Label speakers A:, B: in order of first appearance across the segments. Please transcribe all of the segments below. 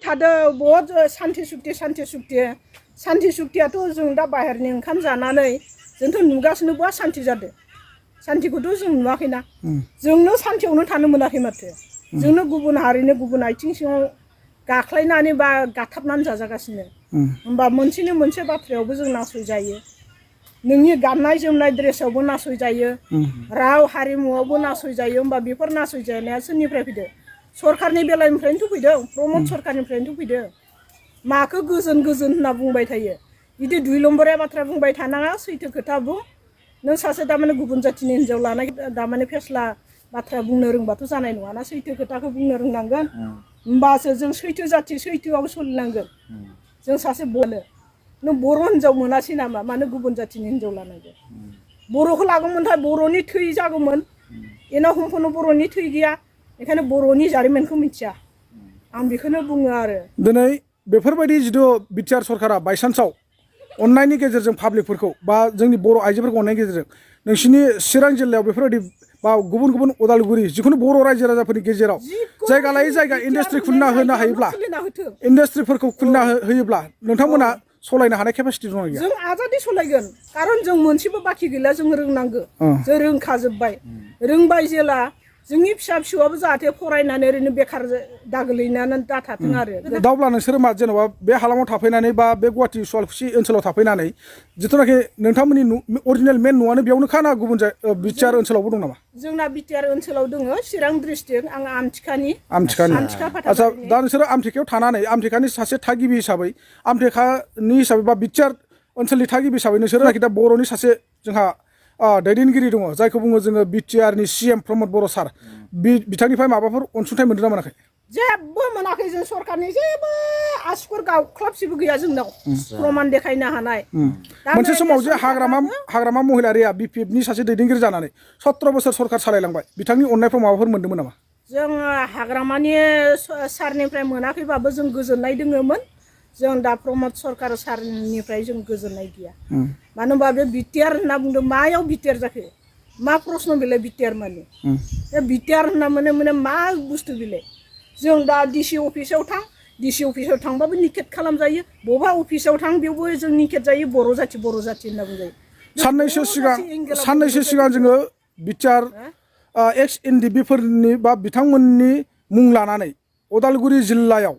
A: थादों बहुत सान्थि सुक्तियाथ' जों दा बाहेरनि ओंखाम जानानै जोंथ' नुगासिनो बहा सान्थि जादों सान्थिखौथ' जों नुवाखैना जोंनो सान्थियावनो थानो मोनाखै माथो जोंनो गुबुन हारिनो गुबुन आथिं सिङाव गाख्लायनानै बा गाथाबनानै जाजागासिनो होमबा मोनसे बाथ्रायावबो जों नासयजायो नोंनि गाननाय जोमनाय ड्रेसावबो नासयजायो राव हारिमुआवबो नासयजायो होमबा बेफोर नासयजानाया सोरनिफ्राय फैदों सरकारनि बेलानिफ्रायनोथ' फैदों प्रमद सरकारनिफ्रायनोथ' फैदों माखौ गोजोन होनना बुंबाय थायो बिदि दुइ लम्बरिया बाथ्रा बुंबाय थानाङा सैथो खोथा बुं नों सासे दामाने गुबुन जाथिनि हिन्जाव लानाय दामाने फेस्ला बाथ्रा बुंनो रोंबाथ' जानाय नङाना सैथो खोथाखौ बुंनो रोंनांगोन होमबासो जों सैथो जाथि सैथोआव सोलिनांगोन जों सासे नों बर' हिन्जाव मोनासै नामा मानो गुबुन जाथिनि हिन्जाव लानांगौ बर'खौ लागौमोनथाय बर'नि थै जागौमोन एनाव हमफोनो बर'नि थै गैया बेखायनो बर'नि जारिमिनखौ मिथिया आं बेखौनो बुङो आरो
B: दिनै बेफोरबायदि जिथु बिटिआर सरकारा बायसान्सआव अननायनि गेजेरजों पाब्लिकफोरखौ बा जोंनि बर' आइजोफोरखौ अननायनि गेजेरजों नोंसिनि चिरां जिल्लायाव बेफोरबायदि बा गुबुन उदालगुरि जिखुनु बर' रायजो राजाफोरनि गेजेराव जायगा लायै जायगा इन्डास्ट्रि खुलिना होनो हायोब्ला इन्डास्ट्रिफोरखौ खुलिना होयोब्ला नोंथांमोना सलायनो हानाय केपासिटि दङ गैया
A: जों आजादि सलायगोन कारन जों मोनसेबो बाखि गैला जों रोंनांगौ जों रोंखाजोब्बाय रोंबाय जेला जोंनि फिसा फिसौआबो जाहाथे फरायनानै ओरैनो बेखार दागोलैनानै दाथाथों आरो
B: दावब्ला नोंसोरो मा जेनेबा बे हालामाव थाफैनानै बा बे गुवाहाटि सुवालकुसि ओनसोलाव थाफैनानै जिथुनाखि नोंथांमोननि अरिजिनेल मेन न'आनो बेयावनो खाना गुबुन बिटिआर ओनसोलावबो दं नामा
A: जोंना बिटिआर ओनसोलाव दङ चिरां डिस्ट्रिक्ट आं आमथिखा
B: आच्छा दा नोंसोरो आमथिखायाव थानानै आमथिखानि सासे थागिबि हिसाबै आमथिखानि हिसाबै बा बिटिआर ओनसोलनि थागिबि हिसाबै नोंसोरो दा बर'नि सासे जोंहा दैदेनगिरि दङ जायखौ बुङो जोङो बिटिआरनि CM प्रमद बर' सार बिथांनिफ्राय माबाफोर अनसुंथाइ मोनदों ना मोनाखै
A: जेबो मोनाखै जों सरकारनि जेबो आसुगुर गावख्लाबसेबो गैया जोंनाव प्रमाण देखायनो हानाय
B: मोनसे समाव जे हाग्रामा महिलारिया BPFनि सासे दैदेनगिरि जानानै 17 बोसोर सरकार सालायलांबाय बिथांनि अननायफ्राव माबाफोर मोनदोंमोन नामा
A: जों हाग्रामानि सारनिफ्राय मोनाखैबाबो जों गोजोननाय दङमोन जों दा प्रमद सरकार सारनिफ्राय जों गोजोननाय गैया मानो होनबा बे बिटिआर होनना बुंदों मायाव बिटिआर जाखो मा प्रश्न बेलाय बिटिआर माने बे बिटिआर होनना माने मा बुस्थु बेलाय जों दा DC अफिसाव थांबाबो निकेट खालामजायो बबेबा अफिसाव थां बेयावबो जों निकेट जायो बर' जाथि होनना बुंजायो
B: साननैसो सिगां जोङो बिटिआर एक्स NDB-फोरनि बा बिथांमोननि मुं लानानै उदालगुरि जिल्लायाव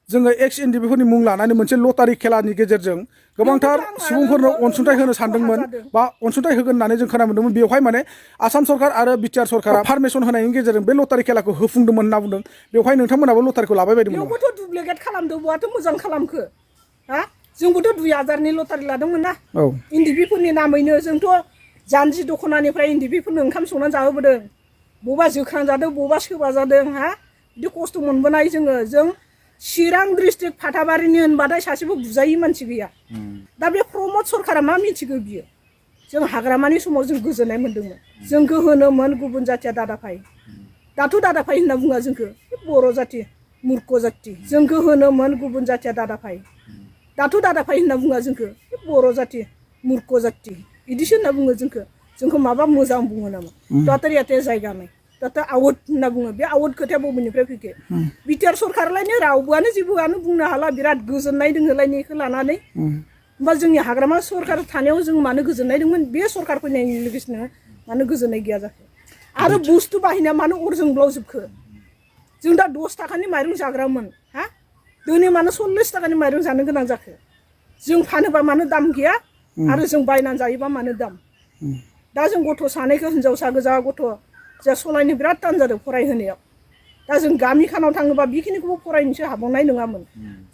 B: जोङो एक्स NDB-फोरनि मुं लानानै मोनसे लटारि खेलानि गेजेरजों गोबांथार सुबुंफोरनो अनसुंथाइ होनो सानदोंमोन बा अनसुंथाइ होगोन होननानै जों खोनानो मोन्दोंमोन बेवहाय माने आसाम सरकार आरो बिटिआर सरकारा पारमिसन होनायनि गेजेरजों बे लटारि खेलाखौ होफुंदोंमोन होनना बुंदों बेवहाय नोंथांमोनाबो लटारिखौ लाबाय बायदोंमोन
A: बेवबोथ' दुप्लिकेट खालामदों बहाथ' मोजां खालामखो हा जोंबोथ' 2000नि लटारि लादोंमोन ना NDB-फोरनि नामैनो जोंथ' जानजि दख'नानिफ्राय NDB-फोरनो ओंखाम संनानै जाहोबोदों बबेबा जोख्रां जादों बबेबा सोबा जादों हा बिदि खस्थ' मोनबोनाय जों चिरां डिस्ट्रिक्ट फाथाबारिनि होनबाथाय सासेबो बुजायै मानसि गैया दा बे प्रमद सरकारा मा मिथिगौ बियो जों हाग्रामानि समाव जों गोजोननाय मोन्दोंमोन जोंखौ होनोमोन गुबुन जाथिया दादाफाय दाथ' दादाफाय होनना बुङा जोंखौ बर' जाथि मुर्ख जाथि जोंखौ होनोमोन गुबुन जाथिया दादाफाय दाथ' दादाफाय होनना बुङा जोंखौ बर' जाथि मुर्ख जाथि बिदिसो होनना बुङो जोंखौ माबा मोजां बुङो नामा दाथ' याते जायगा नाय दाथ' आवट होनना बुङो बे आवट खोथाया बबेनिफ्राय फैखो बिटिआर सरकारलायनो रावबोआनो जेबोआनो बुंनो हाला बिराद गोजोननाय दङलायनो बेखौ लानानै होमबा जोंनि हाग्रामा सरकार थानायाव जों मानो गोजोननाय दंमोन बे सरकार फैनायनि लोगोसेनो मानो गोजोननाय गैया जाखो आरो बुस्थु बाहायनाया मानो अर जोंब्लावजोबखो जों दा 10 थाखानि माइरं जाग्रामोन हा दिनै मानो 40 थाखानि माइरं जानो गोनां जाखो जों फानोबा मानो दाम गैया आरो जों बायनानै जायोबा मानो दाम दा जों गथ' सानैखौ हिनजावसा गोजा गथ' जा सलायनो बिराद टान जादों फरायहोनायाव दा जों गामि खानाव थाङोबा बेखिनिखौबो फरायनोसो हाबावनाय नङामोन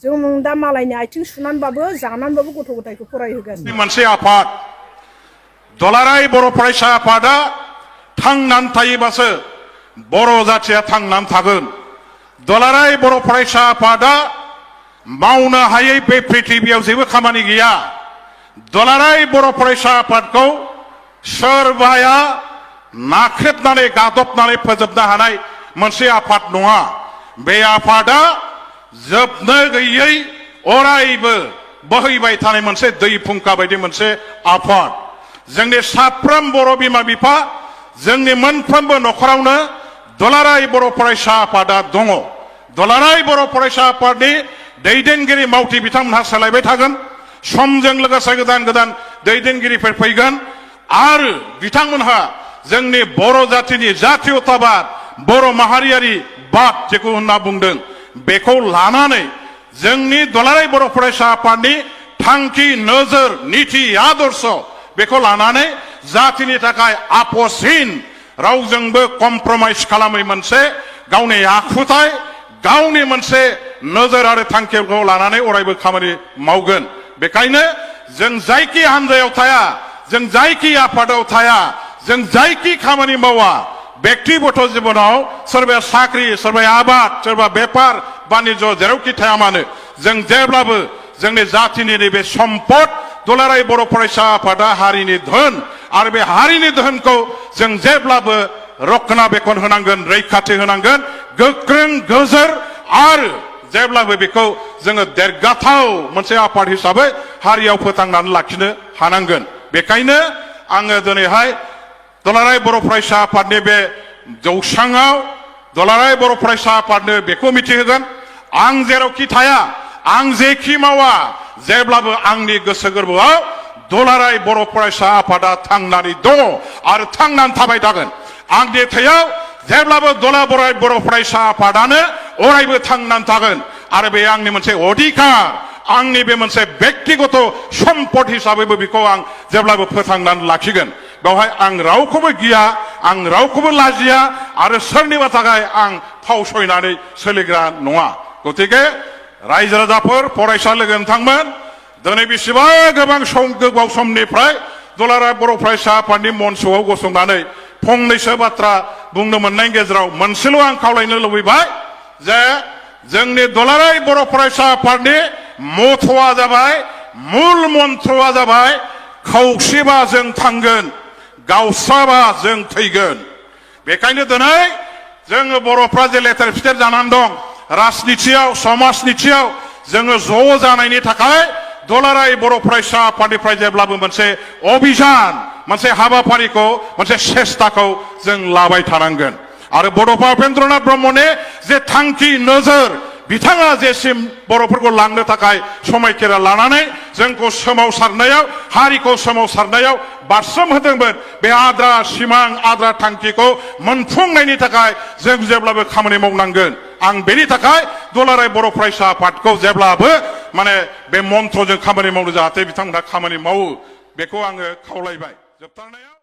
A: जों दा मालायनि आथिं सुनानैबाबो जानानैबाबो गथ' गथायखौ फरायहोगासिनो
C: मोनसे आफाद दुलाराय बर' फरायसा आफादा थांनानै थायोबासो बर' जाथिया थांनानै थागोन दुलाराय बर' फरायसा आफादा मावनो हायै बे पृथिबियाव जेबो खामानि गैया दुलाराय बर' फरायसा आफादखौ सोरबाया नाख्रेबनानै गादबनानै फोजोबनो हानाय मोनसे आफाद नङा बे आफादा जोबनो गैयै अरायबो बोहैबाय थानाय मोनसे दै फुंखा बायदि मोनसे आफाद जोंनि साफ्रोम बर' बिमा बिफा जोंनि मोनफ्रोमबो न'खरावनो दुलाराय बर' फरायसा आफादा दङ दुलाराय बर' फरायसा आफादनि दैदेनगिरि मावथि बिथांमोनहा सोलायबाय थागोन समजों लोगोसे गोदान गोदान दैदेनगिरिफोर फैगोन आरो बिथांमोनहा जोंनि बर' जातिनि जातीयताबाद बर' माहारियारि बाद जेखौ होनना बुंदों बेखौ लानानै जोंनि दुलाराय बर' फरायसा आफादनि थांखि नोजोर नीति आदर्श बेखौ लानानै जातिनि थाखाय आपोसहीन रावजोंबो कमप्रमाइज खालामै मोनसे गावनि आखुथाय गावनि मोनसे नोजोर आरो थांखिखौ लानानै अरायबो खामानि मावगोन बेखायनो जों जायखि हान्जायाव थाया जों जायखि आफादाव थाया जों जायखि खामानि मावा व्यक्तिगत जीवनाव सोरबाया साख्रि सोरबाया आबाद सोरबा बेपार बानिज्य जेरावखि थाया मानो जों जेब्लाबो जोंनि जातिनि नैबे सम्पद दुलाराय बर' फरायसा आफादा हारिनि धोन आरो बे हारिनि धोनखौ जों जेब्लाबो रक्षनाबेक्षन होनांगोन रैखाथि होनांगोन गोख्रों गोजोर आरो जेब्लाबो बेखौ जोङो देरगाथाव मोनसे आफाद हिसाबै हारियाव फोथांनानै लाखिनो हानांगोन बेखायनो आङो दिनैहाय दुलाराय बर' फरायसा आफादनि बे जौसाङाव दुलाराय बर' फरायसा आफादनो बेखौ मिथिहोगोन आं जेरावखि थाया आं जेखि मावा जेब्लाबो आंनि गोसो गोरबोआव दुलाराय बर' फरायसा आफादा थांनानै दङ आरो थांनानै थाबाय थागोन आंनि थैयाव जेब्लाबो दुलाराय बर' फरायसा आफादानो अरायबो थांनानै थागोन आरो बे आंनि मोनसे अधिकार आंनि बे मोनसे व्यक्तिगत सम्पद हिसाबैबो बेखौ आं जेब्लाबो फोथांनानै लाखिगोन बेवहाय आं रावखौबो गिया आं रावखौबो लाजिया आरो सोरनिबा थाखाय आं फावसयनानै सोलिग्रा नङा गतिके रायजो राजाफोर फरायसा लोगो नोंथांमोन दिनै बेसेबा गोबाव समनिफ्राय दुलाराय बर' फरायसा आफादनि मन्चआव गसंनानै फंनैसो बाथ्रा बुंनो मोननायनि गेजेराव मोनसेल' आं खावलायनो लुबैबाय जे जोंनि दुलाराय बर' फरायसा आफादनि मथ'आ जाबाय मुल मन्त्रआ जाबाय खौसेबा जों थांगोन गावस्राबा जों थैगोन बेखायनो दिनै जोङो बर'फ्रा जे लेथेर फिथेर जानानै दं राजनितियाव समाजनितियाव जोङो ज' जानायनि थाखाय दुलाराय बर' फरायसा आफादनिफ्राय जेब्लाबो मोनसे अभियान मोनसे हाबाफारिखौ मोनसे सेस्ताखौ जों लाबाय थानांगोन आरो बड'फा उपेन्द्रनाथ ब्रह्मनि जे थांखि नोजोर बिथाङा जेसिम बर'फोरखौ लांनो थाखाय समायखेरा लानानै जोंखौ सोमावसारनायाव हारिखौ सोमावसारनायाव बारसोम होदोंमोन बे आद्रा सिमां आद्रा थांखिखौ मोनफुंनायनि थाखाय जों जेब्लाबो खामानि मावनांगोन आं बेनि थाखाय दुलाराय बर' फरायसा आफादखौ जेब्लाबो माने बे मन्त्रजों खामानि मावनो जाहाथे बिथांमोनहा खामानि मावो बेखौ आङो खावलायबाय जोबथारनायाव